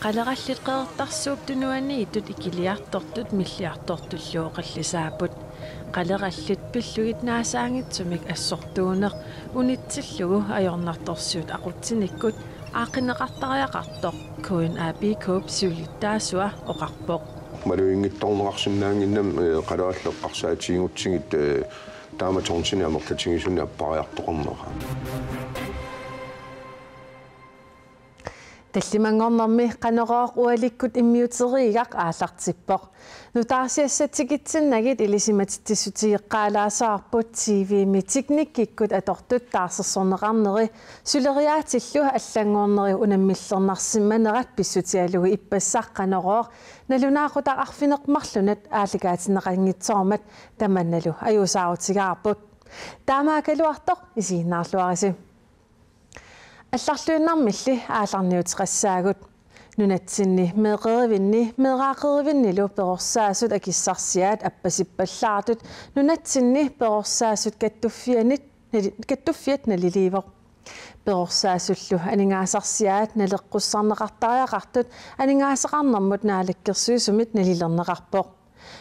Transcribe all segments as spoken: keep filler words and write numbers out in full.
Qalerallit Qeqertarsuup Tunuaniittut ikiliartortut milliartortullu oqallisaapput. Qalerallit pillugit naasaanngitsumik assortuuneq unitsillugu ajornartorsiut aqutsinikkut aaqqinneqartariaqartoq K N A P K-p siulittaasua oqarpoq. Maluginngitsoorneqarsinnaannginnami, eh, qalerallit eqqarsaatigigutsigit, eh, taama tonsinik amerlatigisunik appariartoqarnera. Tallimanngornermi Qanorooq ualikkut immiuteriigaq aallartippoq. Nutaarsiassatigitsinnagit ilisimatitsissutigeqqaalaasaarput T V-mi teknikkikkut atortut taarsersorneqarneri suleriaatsillu allanngorneri unammillernarsimanerat pissutigalugu ippassaq Qanorooq nalunaaqutaq arfineq-marlunut aallakaatinneqanngitsoormat tamannalu ajuusaarutigaarput. Taamaakkaluartoq isiginnaarluarisi. Allarluinnarmilli aallarniuteqassaagut. Nunatsinni meeqqerivinni meeraaqqerivinnilu perorsaasut akissarsiaat appasippallaartut nunatsinni perorsaasut kattuffianit nali-, kattuffiat naliliivoq. Perorsaasullu aningaasarsiaat naleqqussarneqartariaqartut aningaasaqarnermut naalakkersuisumit nalilerneqarpoq.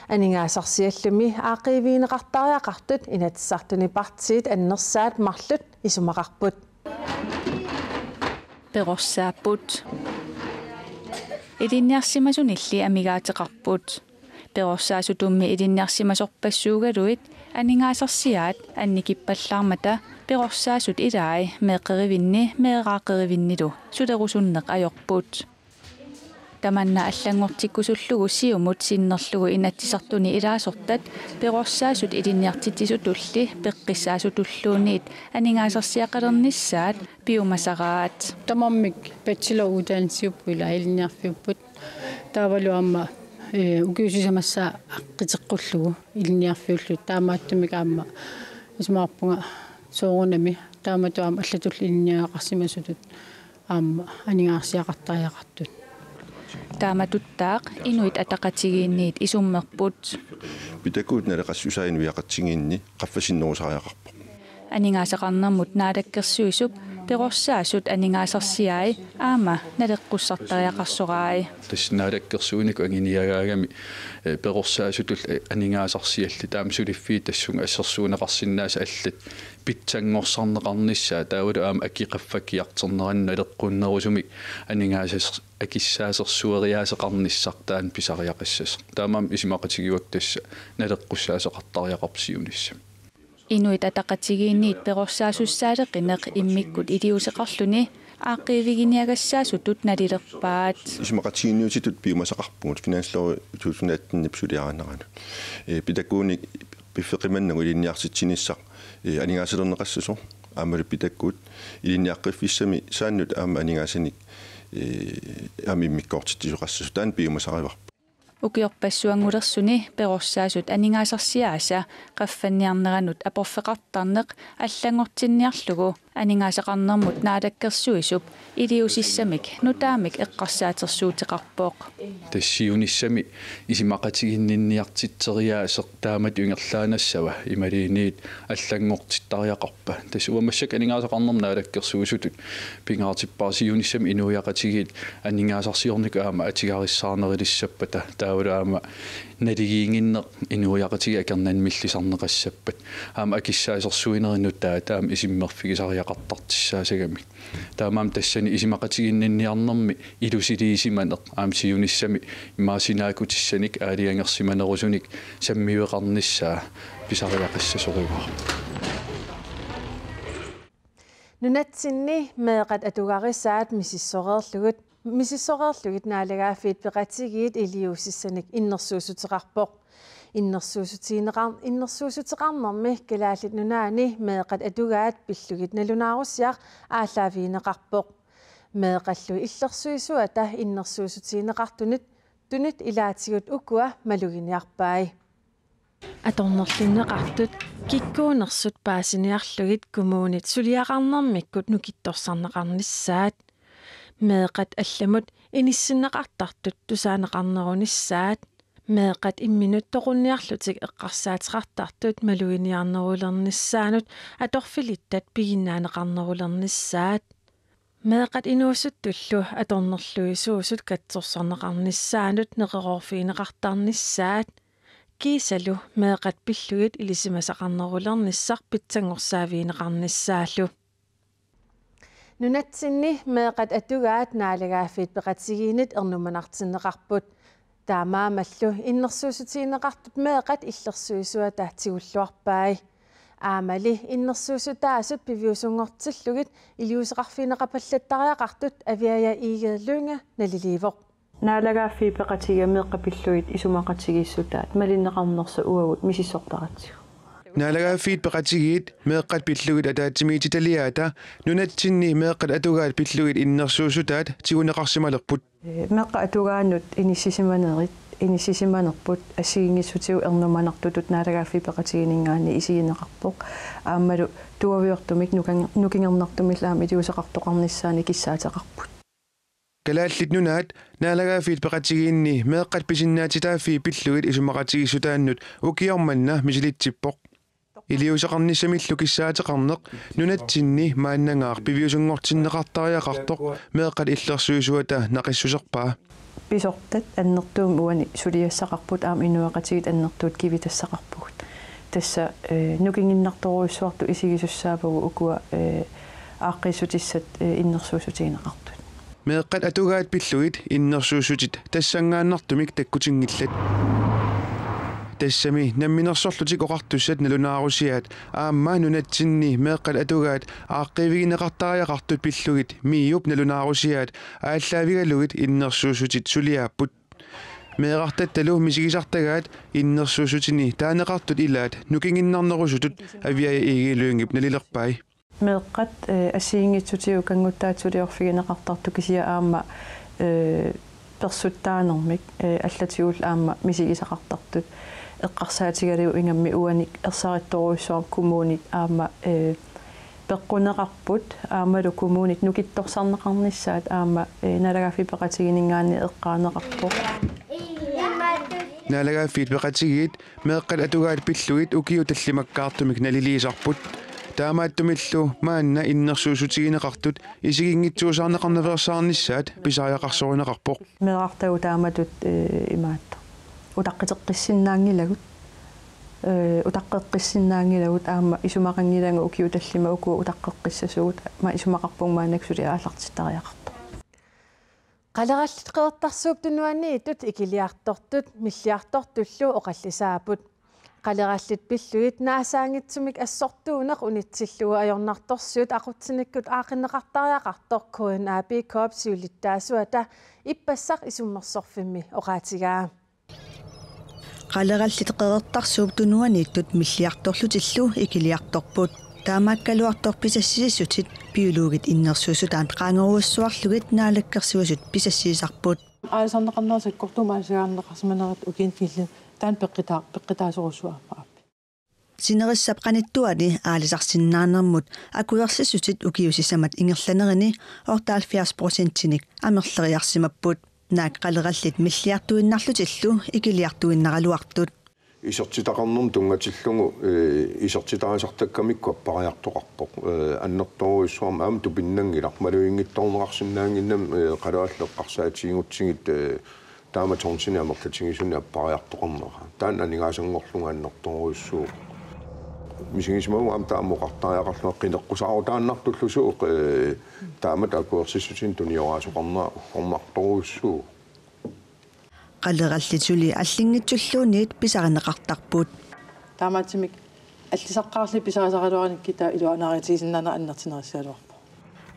Aningaasarsiallumi aaqqiivigineqartariaqartut Inatsisartuni partiit annersaat marluk isumaqarput. Perorsaapput. Ilinniarsimasunilli amigaateqarput. Perorsaasutummi ilinniarsimasorpassuugaluit aningaasarsiaat annikippallaarmata perorsaasut ilai meeqqerivinni meeraaqqerivinnilu sulerusunneq ajorput. Tamanna allanngortikkusullugu Siumut sinnerlugu Inatsisartuni ilaasortat perorsaasut ilinniartitsisutulli peqqissaasutulluunniit aningaasarsiaqalernissaat piumasaraat. Tamarmik bacheloruddannelsiupput ilaa ilinniarfiupput. Taavalu aamma, eh, ukiut sisamat aqqiteqqullugu ilinniarfiullutik. Taamaattumik aamma isumaqarpunga soorunami taamatut aamma allatulli ilinniagaqarsimasutut aamma aningaasarsiaqartariaqartut. Taamatuttaaq Inuit Ataqatigiinniit isummerput. Pitakuut naleqassusaa inuiaqatigiinni qaffasinnerusariaqarpoq. Aningaasaqarnermut naalakkersuisup perorsaasut aningaasarsiai aamma naleqqussartariaqarsorai. Tassa naalakkersuinikkut anguniagaagami, eh, perorsaasutut, eh, aningaasarsiallit taama suliffiit tassunga assersuunneqarsinnaasut allat pitsanngorsarneqarnissaat taavalu aamma aki qaffakkiartorneranut naleqqunnerusumik aningaasas-, akissaasersueriaaseqarnissaq taanna pisariaqassasoq. Taamaammat isumaqatigivakka tassa naleqqussaasoqartariaqarpoq siunissami. Inuit Ataqatigiinniit perorsaasussaaleqineq immikkut iliuuseqarluni aaqqiiviginiagassaasutut nalilerpaat. Isumaqatigiinniutitut piumasaqarpugut finanslovi to tusind atten-ip suliarineranut. Eh, pitakuunik piffeqimannagu ilinniartitsinissaq, eh, aningaasalerneqassasoq aammalu pitakuut ilinniaqqiffissami saannut aamma aningaasanik, eh, aamma immikkoortitsisoqassasoq taanna piumasarivarput. Ukiorpassuanngulersuni perorsaasut aningaasarsiaasa qaffanniarneranut aporfeqartarneq allanngortinniarlugu aningaasaqarnermut naalakkersuisup iliuusissamik nutaamik eqqarsaatersuuteqarpoq. Tassa siunissami isumaqatiginninniartitseriaaseq taamatut ingerlaannassava imaluunniit allanngortittariaqarpa? Tassa uanga massakkut aningaasaqarnermut naalakkersuisutut pingaartippara siunissami inuiaqatigiit aningaasarsiornikkut aamma atugarissaarnerulissappata taavalu aamma naligiinnginneq inuiaqatigiit akornanni millisarneqassappat. Aamma akissaasersuinerit nutaat aamma isummerfigisariaqartartussaasagamik. Taamaammat tassani isumaqatiginninniarnermi ilusiliisimaneq aamma siunissami imaassinaakutissanik aalajangersimanerusunik sammiveqarnissaa pisariaqassasorivaarpoq. Nunatsinni meeqqat atugarisaat misissoreerlugit, misissoreerlugit Naalagaaffiit Peqatigiit iliuusissanik innersuussuteqarpoq. Innersuussutigineqar-, innersuussuteqarnermi Kalaallit Nunaanni meeqqat atugaat pillugit nalunaarusiaq aallaavigineqarpoq. Meeqqallu illersuisuata innersuussutigineqartunit, tunit ilaatigut ukua maluginiarpai. Atornerlunneqartut kikkuunersut paasiniarlugit kommunit suliaqarnermikkut nukittorsarneqarnissaat. Meeqqat allamut inissinneqartartut tusaaneqarnerunissaat. Meeqqat imminnut toqunniarlutik eqqarsaateqartartut maluginiarnerulernissaannut atorfilittat piginnaaneqarnerulernissaat. Meeqqat inuusuttullu atornerluisuusut katsorsarneqarnissaannut neqeroorfigineqartarnissaat. Kiisalu meeqqat pillugit ilisimasaqarnerulernissaq pitsanngorsaavigineqarnissaallu. Nunatsinni meeqqat atugaat Naalagaaffiit Peqatigiinnit ernumanartinneqarput. Taamaammallu innersuussutigineqartut meeqqat illersuisuata tigulluarpai. Aammali innersuussutaasut piviusunngortillugit iliuuseqarfigineqappallattariaqartut Aviaja Egede Lynge naliliivoq. Naalagaaffiit Peqatigiit meeqqat pillugit isumaqatigiissutaat malinneqarnersoq uagut misissortaratsigu. Naalagaaffiit Peqatigiit meeqqat pillugit ataatsimiititaliaata nunatsinni meeqqat atugaat pillugit innersuussutaat tiguneqarsimalerput. Meeqqat atugaannut inissisimanerit, inissisimanerput assigiinngissutigut ernumanartutut Naalagaaffiit Peqatigiinninngaanniit isigineqarpoq. Aammalu tuaviortumik nukan-, nukingernartumillu aamma iliuuseqartoqarnissaannik kissaateqarput. Kalaallit Nunaat Naalagaaffiit Peqatigiinni meeqqat pisinnaatitaaffii pillugit isumaqatigiissutaannut ukioq manna misilitsippoq. Iliuuseqarnissamillu kissaateqarneq nunatsinni maannangaaq piviusunngortinneqartariaqartoq meeqqat illersuisuata naqissuserpaa. Pisortat annertuumik uani suliassaqarput aamma inuiaqatigiit annertuut kivitassaqarpugut. Tassa, eh, nukinginnartorujussuartut isigisussaavagut ukua, eh, aaqqiissutissat, eh, innersuussutigineqartut. Meeqqat atugaat pillugit innersuussutit tassanngaannartumik takkutinngillat. Tassami Namminersorlutik Oqartussat nalunaarusiaat aamma nunatsinni meeqqat atugaat aaqqiivigineqartariaqartut pillugit MIO-p nalunaarusiaat aallaavigalugit innersuussutit suliaapput. Meerartattalu misigisartagaat innersuussutini taaneqartut ilaat nukinginnarnerusutut Aviaja Egede Lyngep nalilerpai. Meeqqat, eh, assigiinngitsutigut kannguttaat suliorfigineqartartut kisianni aamma, eh, persuttaanermik, eh, allatigullu aamma misigisaqartartut eqqarsaatigalugu ingammik uani ersarittorujussuarmik kommunit aamma, eh, peqquneqarput aammalu kommunit nukittorsarneqarnissaat aamma, eh, Naalagaaffiit Peqatigiinninngaanniit eqqaaneqarpoq. Naalagaaffiit Peqatigiit meeqqat atugaat pillugit ukiut tallimakkaartumik naliliisarput. Taamaattumillu maanna innersuussutigineqartut isiginngitsuusaarneqarnaveersaarnissaat pisariaqarsorineqarpoq. Meerartagut taamatut, eh, imaattoq. Utaqqiteqqissinnaanngilagut. Eh, utaqqeqqissinnaanngilagut aamma isumaqanngilagut ukiut tallimat uku utaqqeqqissasugut, ma isumaqarpunga maannakkut suli aallartittariaqartoq. Qalerallit Qeqertarsuup Tunuaniittut ikiliartortut Milliartortullu oqallisaapput. Qalerallit pillugit naassaanngitsumik assortuuneq unitsillugu ajornartorsiut aqutsinikkut aaqqinneqartariaqartoq K N A P K-p siulittaasuata ippassaq isummersorfimmi oqaatigaa. Qalerallit Qeqertarsuup Tunuaniittut Milliartorlutillu ikiliartorput. Taamaakkaluartoq pisassiissutit biologit innersuussutaat qaangerujussuarlugit Naalakkersuisut pisassiisarput. Aalisarneqarnera sakkortuumik aalisagaarneqarsimanerat ukiuni kingullerni taanna peqqitaa-, peqqitaasorujussuuvoq aamma. Sinerissap qanittuani aalisarsinnaanermut akuersissutit ukiut sisamat ingerlanerini otteoghalvfjerds procentinik amerleriarsimapput. Naak qalerallit milliartuinnarlutillu ikiliartuinnaraluartut. Isertitaqarnermut tunngatillugu, eh, isertitaarisartakkamikku appariartoqarpoq. Eh, annertoorujussuarmik aamma tupinnanngilaq, maluginngitsoorneqarsinnaannginnami, eh, qalerallit eqqarsaatigigutsigit, eh, taama tonsinik amerlatigisunik appariartoqarnera. Taanna aningaasanngorlunga annertoorujussuuvoq. Misigisimavunga aamma taama oqartariaqarlunga qineqqusaarutaannartullu suut, eh, taamatut akuersissutinik tunioraasoqarnera uggornartorujussuuvoq. Qalerallit suli allinngitsulluunniit pisarineqartarput. Taamaattumik allisaqqaarli pisarisaraluarnikkit taava iluanaarutigisinnaanera annertunerussaagaluarpoq.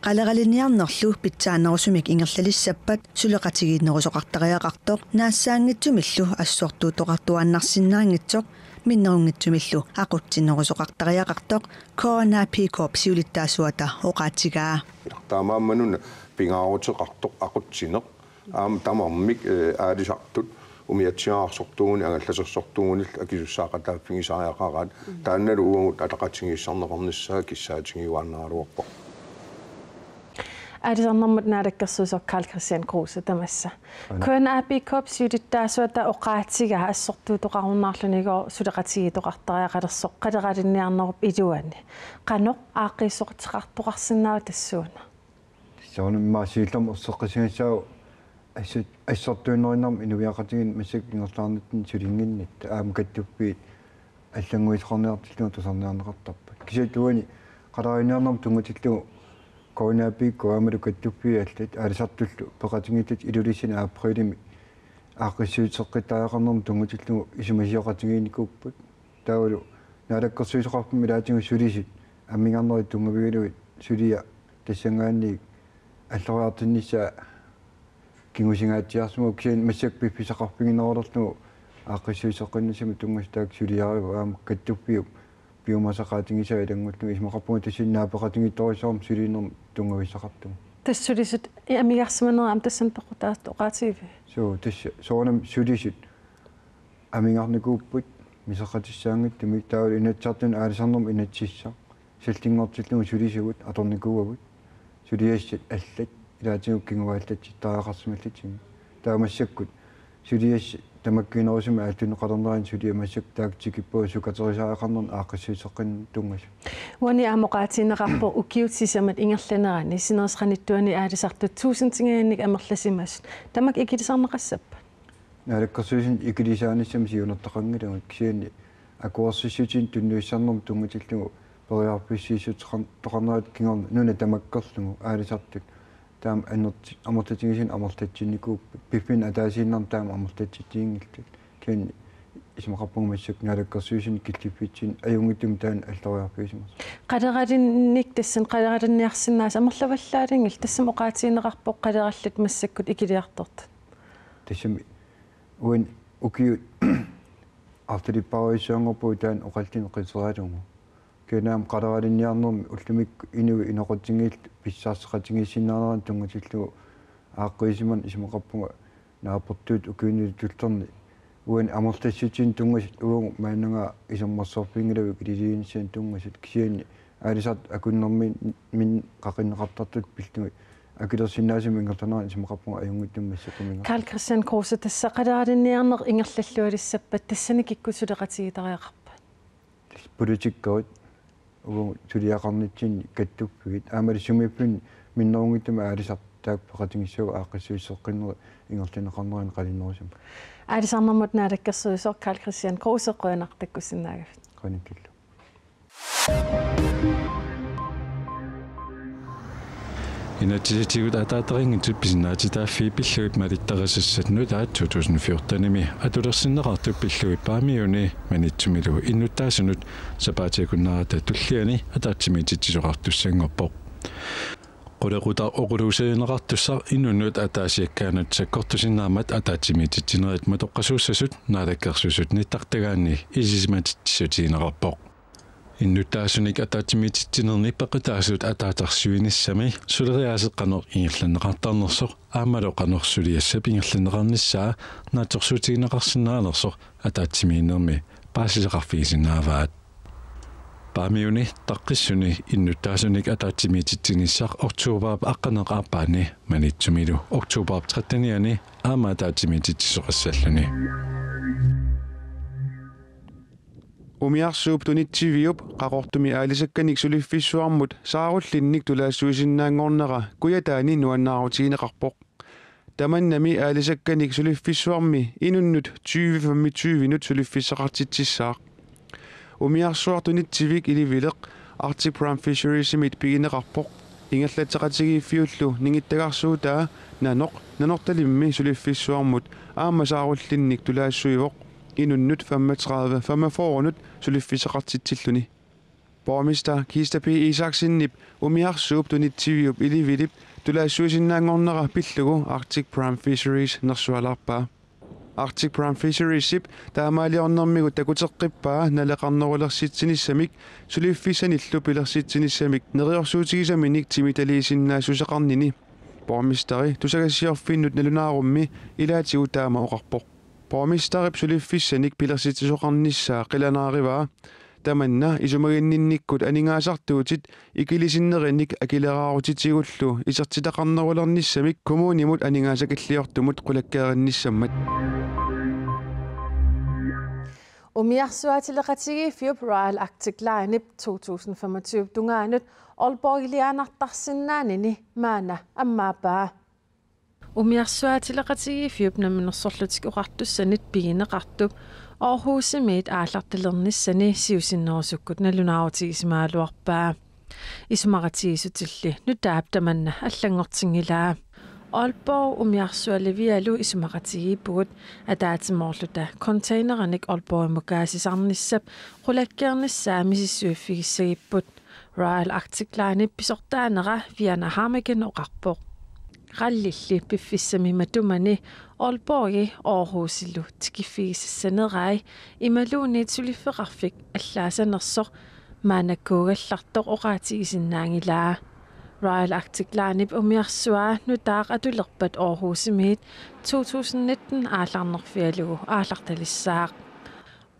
Qaleraliniarnerlu pitsaanerusumik ingerlalissappat suleqatigiinnerusoqartariaqartoq naassaanngitsumillu assortuuttoqartuaannarsinnaanngitsoq minnerunngitsumillu aqutsinerusoqartariaqartoq K N A P K-p siulittaasuata oqaatigaa. Taamaammat una pingaaruteqartoq aqutsineq. Aamma tamarmik, eh, aalisartut umiatsiaarsortuugunik angallasersortuugunillu akisussaaqataaffigisariaqaraat, taannalu uagut ataqatigiissinneqarnissaa kissaatigiuaannaraluarpoq. Aalisarnermut naalakkersuisoq Karl-Kristian Kruse tamassa. Aana. K N A B K-p siulittaasuata oqaatigaa assortuutoqarunnaarluni suleqatigiittoqartariaqalersoq qaleralinniarnerup iluani. Qanoq aaqqiissoqartoqarsinnaava tassuuna? Soorunami immaqa siullermik erseqqissagassaagut assut-, assortuunerinnarmik inuiaqatigiinni massakkut ingerlaarnittut sulinnginnatta aamma kattuffiit allannguisoqarniartillugu tusarniarneqartarput. Kisianni uani qaleralinniarnermut tunngatillugu K N A B K aammalu kattuffiit allat aalisartullu peqatigiittut Ilulissani aprilimi aaqqissuusseqqittariaqarnermut tunngatillugu isumasioqatigiinnikuupput. Taavalu naalakkersuisoqarfimmi ilaatigut sulisut amigarnerit tunngavigalugit suliaq tassanngaanniit alloriartinnissaa kingusingaatsiarsimavoq, kisianni massakkut piffissaqarfiginerulerlugu aaqqissuusseqqinnissamut tunngasut taakku suliarivoq, aamma kattuffiup piumasaqaatigisaa ilanngullugu, isumaqarpunga tassani naapeqatigiittorujussuarmik sulinermut tunngavissaqartugut. Tassa sulisut amigarsimanerat aamma tassani peqqutaasut oqaatigiviuk? Suu, tassa soorunami sulisut amigarnikuupput misoqatissaanngitsumik, taavalu Inatsisartuni aalisarnermut inatsisissaq sallinngortillugu sulisugut atornikuuagut, suliassat allat ilaatigut kinguaallatsittariaqarsimallutigit. Taava massakkut suliassat tamakkiinerusumik aallunneqalernerani suliaq massakkut taakku tikippagut sukaterusariaqarnermut aaqqissuusseqqinnermut tunngasut. Uani aamma oqaatigineqarpoq ukiut sisamat ingerlaneranni sinerissaqarnittuani aalisartut tuusintingajannik amerlasimasut. Tamakku ikilisarneqassappat? Naalakkersuisuni ikilisaanissamik siunertaqanngilagut, kisianni akuersissutinik tunniussisarnermut tunngatillugu periarfissiissuteqar-, toqarnerat kingorna nuna tamakkerlugu aalisartut taama annertu-, amerlatigisunik amerlatsinnikuupput, piffinni ataasiinnarni taama amerlatsitsinngillat. Kisianni isumaqarpunga massakkut naalakkersuisuni killiffitsinni ajunngitsumik taanna alloriarfigisimasoq. Qaleralinnik tassani qaleralinniarsinnaasut amerlavallaanngillat, tassami oqaatigineqarpoq qalerallit massakkut ikiliartortut. Tassami uani ukiut arlalippassuanngorput taanna oqallinneq qiseralugu. Kisianni aamma qaleralinniarnermi ullumikkut inuit inoqatinngillat pissarseqatigiissinnaaneranut tunngatillugu aaqqiisimaneq isumaqarpunga naapertuuttut ukiunili tullerni uani amerlassutinik tunngasut uagut maannakkut isermassorfiginngilagut ikiliiliinissaannut tunngasut, kisianni aalisartut akunnerminni qaqinneqartartut pillugit akilersinnaasumik ingerlanerani isumaqarpunga ajunngitsumik massakkut imaanngilaq. Karl-Kristian Kruse, tassa qaleralinniarneq ingerlallualissappat tassani kikkut suleqatigiittariaqarpat? Politikkerit, uagut suliaqarnitsinni kattuffiit, aammalu sumiiffinni minnerunngitsumik aalisartut taakku peqatigissavat aaqqissuusseqqinnerit ingerlanneqarneranut qalinnerusumik. Aalisarnermut naalakkersuisoq Karl-Kristian Kruse, qujanaq takkussinnaagavit. Qujanarlu. Inatsisitigut ataateqanngitsut pisinnaatitaaffii pillugit malittarisassat nutaat to tusind fjortenimi atulersinneqartut pillugit Paamiuni Maniitsumilu innuttaasunut sapaatip akunnerata tulliani ataatsimiititsisoqartussanngorpoq. Qulequtaq oqaluuserineqartussaq inunnut ataasiakkaanut sakkortusinnaammat ataatsimiititsinerit matoqqasuussasut Naalakkersuisut nittartagaanni ilisimatitsissutigineqarpoq. Innuttaasunik ataatsimiititsinerni peqataasut ataatarsuinissami suleriaaseq qanoq ingerlanneqartarnersoq aammalu qanoq suliassap ingerlanneqarnissaa naatsorsuutigineqarsinnaanersoq ataatsimiinnermi paasisaqarfigisinnaavaat. Paamiuni Taqqissuni innuttaasunik ataatsimiititsinissaq oktobarip aqqaneq-aappaani Maniitsumilu oktobarip trettenianni aamma ataatsimiititsisoqassalluni. Umiarsuup Tunitsiviup Qaqortumi aalisakkanik suliffissuarmut saarullinnik tulaassuisinnaanngornera Kujataani nuannaarutigineqarpoq. Tamannami aalisakkanik suliffissuarmi inunnut tyve femogtyve-nut suliffissaqartitsissaaq. Umiarsuaq Tunitsivik ilivileq Arctic Prime Fisheriesimit pigineqarpoq. Ingerlatseqatigiiffiullu ningittagarsuutaa Nanoq Nanortalimmi suliffissuarmut aamma saarullinnik tulaassuivoq inunnut femogtredive femogfyrre-nut suliffissaqartitsilluni. Borgmester Kista P. Isaksenip umiarsuup Tunitsiviup ilivilip tulaassuisinnaanngornera pillugu Arctic Prime Fisheries nersualaarpaa. Arctic Prime Fisheries-ip taamaaliornermigut takuteqqippaa naleqarnerulersitsinissamik suliffissanillu pilersitsinissamik neriorsuutigisaminik timitaliisinnaassuseqarnini. Borgmesteri tusagassiorfinnut nalunaarummi ilaatigut taama oqarpoq. Borgmesterip suliffissanik pilersitsisoqarnissaa qilanaarivaa. tamanna isumaginninnikkut aningaasartuutit ikilisinnerinik akileraarutitigullu isertitaqarnerulernissamik kommunimut aningaasakilliortumut qulakkeerinnissammat. Umiarsuaatileqatigiiffiup Royal Arctic Linep to tusind femogtyve tungaanut Aalborgiliaannartarsinnaanini maanna ammaappaa. Umiarsuaatileqatigiiffiup Namminersorlutik Oqartussanit pigineqartup Aarhusimiit aallartilernissani siusinnerusukkut nalunaarutigisimaagaluarpaa. Isumaqatigiissutilli nutaap tamanna allanngortinngilaa. Aalborg umiarsualivialu isumaqatigiippugut, ataatsimoorluta containerimik Aalborgimut kaasisarnissap qulakkeernissaa misissuiffigissagipput. Royal Arctic Linep pisortaanera Fiana Hammeken oqarpoq. RAL-illi piffissami matumani Aalborgi Aarhusilu tikiffigisassanerai imaluunniit suliffeqarfik allaasanersoq maannakkuugallartoq oqaatigisinnaanngilaa. Royal Arctic Linep umiarsuaa nutaaq atulerpat Aarhusimiit to tusind nitten aallarnerfigalugu aallartalissaaq.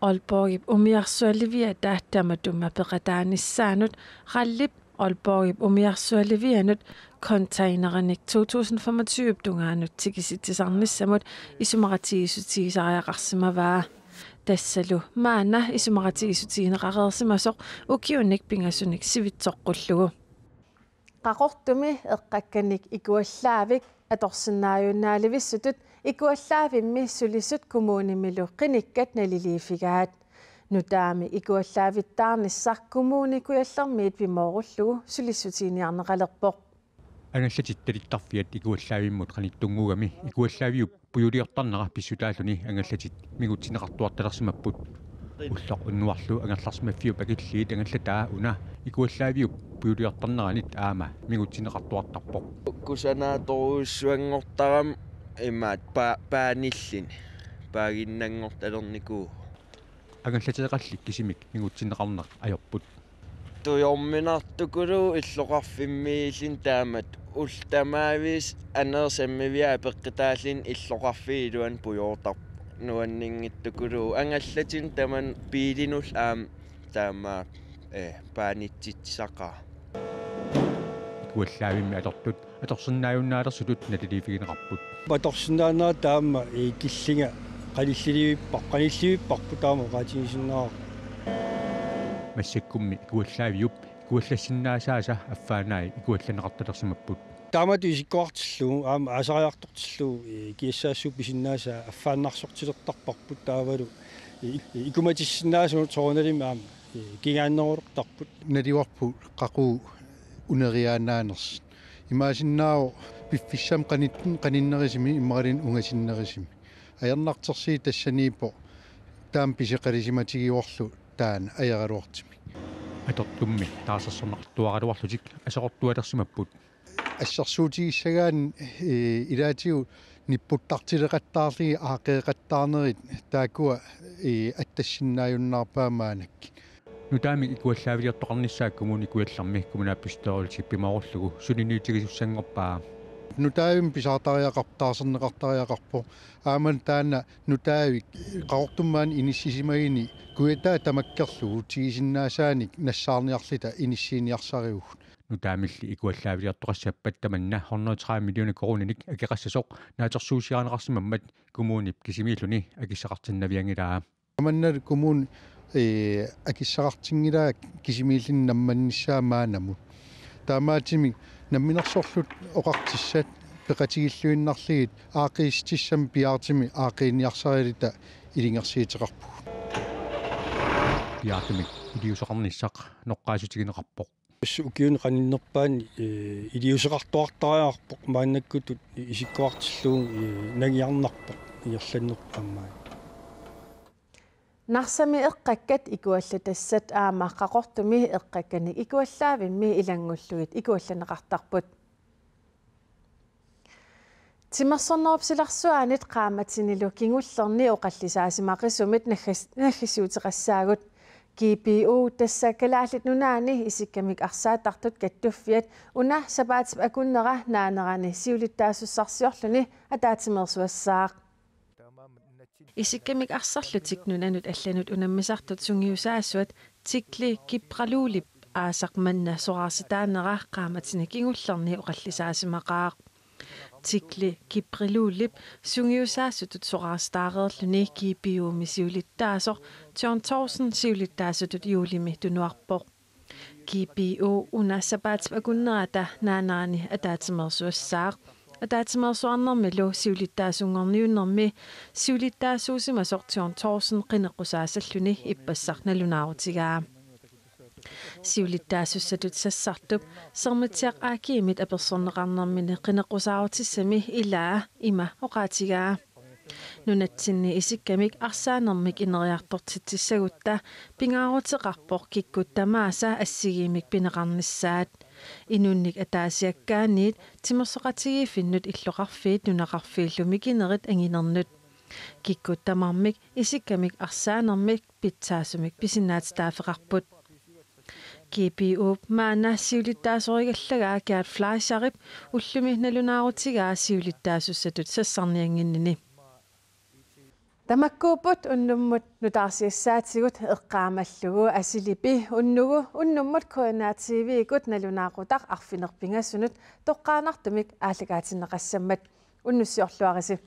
Aalborgip umiarsualiviata tamatuma peqataanissaanut RAL-ip Aalborgip umiarsualivianut containerimik to tusind femogtyve tungaanut tikisitsisarnissamut isumaqatigiissutigisariaqarsimavaa. Tassalu maanna isumaqatigiissutigineqareersimasoq ukiunik pingasunik sivitsoqqullugu. Qaqortumi eqqakkanik ikuallaavik atorsinnaajunnaalivissutit ikuallaavimmi sulisut kommunimilu qinikkat naliliiffigaat. Nutaami ikuallaavittaarnissaq Kommune Kujallermiit pimoorullugu sulissutiginiarneqalerpoq. Angallatit talittarfiat ikuallaavimmut qanittunnguugami ikuallaaviup pujuliortarnera pissutaalluni angallatit mingutsinneqartuartalersimapput. Ulloq unnuarlu angerlarsimaffiup akilliit angallataa una ikuallaaviup pujuliortarneranit aamma mingutsinneqartuartarpoq. Kusanaatorujussuanngortarami imaat pa-, paanilluni paaginnanngortalernikuuvoq. Angallateeqalli kisimik mingutsinneqarneq ajorput. Tujorminartukuluuvoq illoqarfimmiilluni taamatut ullut tamaviisa aneersammiviaa peqqitaalluni illoqarfiit iluanni pujoortarput nuanninngittukuluuvoq angallatinut tamanut biilinullu aamma taama, eh, paanitsitsisaqaaq. Ikuallaavimmi atortut atorsinnaajunnaalersutut naliliiffigineqarput. Atorsinnaanera taama, eh, killinga qanillivippa-, qanillivipparput taama oqaatigisinnaavara. Massakkummi ikuallaaviup ikuallassinnaasaasa affaanai ikuallanneqartalersimapput. Taamatut isikkoqartillugu aamma aasariartortillugu, eh, kiassaassuup pisinnaasaa affaannarsortilertarparput taavalu, eh, ikumatissinnaasugut soorunalimi aamma, eh, kingaannerulertarput. Naluarput qaqugu uneriaannaanersut. Imaasinnaavoq piffissami qanit-, qaninnerisimi imaluunniit ungasinnerisimi. Ajornartorsiut tassaniippoq taama pisoqalisimatigivorlu taanna ajoraluartumik. Atortummi taarsersorneqartuaraluarlutik aserortualersimapput. Assersuutigissagaanni, eh, ilaatigut nipputtartileqattaarlugit aaqqeeqattaarnerit taakkua, eh, attassinnaajunnaarpaat maannakkut. Nutaamik ikuallaaviliortoqarnissaa Kommune Kujallermi kommunalbestyrelsi pimoorullugu suliniutigisussanngorpaa. Nutaavimmi pisaartariaqarpoq, taarserneqartariaqarpoq. Aamma taanna nutaavik Qaqortumi inissisimaguni kujataa tamakkerlugu tigusinnaasaanik nassaarniarluta inissiiniarsarivugut. Nutaamilli ikuallaaviliortoqassappat tamanna hundrede tredive millioner koruuninik akeqassasoq naatsorsuusiarineqarsimammat kommunip kisimiilluni akissaqartinnavianngilaa. Tamanna kommuni, eh, akissaqartinngilaa kisimiilluni nammannissaa maannamut. Taamaattumik Namminersorlutik Oqartussat peqatigilluinnarlugit aaqqiissutissamik piaartumik aaqqiiniarsariluta ilungersuuteqarpugut. Piaartumik iliuuseqarnissaq noqqaassutigineqarpoq. Ukiuni qaninnerpaani, eh, iliuuseqartuartariaqarpoq maannakkutut isikkoqartillugu, eh, nangiarnarpoq ingerlannerpaammaa. Narsami eqqakkat ikuallatassat aamma Qaqortumi eqqakkanik ikuallaavimmi ilanngullugit ikuallanneqartarput. Timersornerup silarsuaanit qaammatinilu kingullerni oqallisaasimaqisumit naggas-, naggasiuteqassaagut. G P U, tassa Kalaallit Nunaanni isikkamik arsaattartut kattuffiat, una sapaatip akunnera naanerani siulittaasussarsiorluni ataatsimeersuassaaq. Isikkamik arsarlutik nunanut allanut unammisartut sungiusaasuat Tikli Kipralulip aasaq manna soraarsitaanera qaammatini kingullerni oqallisaasimaqaaq. Tikli Kipralulip sungiusaasutut soraarsitaareerluni G P U-mi siulittaasoq John Thorsen siulittaasutut juulimi tunuarpoq. G P U una sapaatip akunnerata naannerani ataatsimeersuassaaq. Ataatsimeersuarnermilu siulittaasunngorniunnermi siulittaasuusimasoq John Thorsen qineqqusaasalluni ippassaq nalunaarutigaa. Siulittaasussatut sassartup Sermitsiaq A G-mit apersorneqarnermini qineqqusaarutissami ilaa ima oqaatigaa: Nunatsinni isikkamik arsaanermik ineriartortitsissagutta pingaaruteqarpoq kikkut tamaasa assigiimmik pineqarnissaat. Inunnik ataasiakkaaniit, timersoqatigiiffinnut illoqarfiit nunaqarfiillu mikinerit anginernut. Kikkut tamarmik isikkamik arsaanermik pitsaasumik pisinnaatsitaaffeqarput. G P U-p maanna siulittaasorigallagaa Gerd Fleischerip ullumi nalunaarutigaa siulittaasussatut sassarniannginnini. Tamakkuupput unnummut nutaarsiassaatigut eqqaamallugu Asilipi unnugu unnummut K N R T V-kkut nalunaaqutaq arfineq-pingasunut toqqaannartumik aallakaatinneqassammat. Unnussiorluarisi.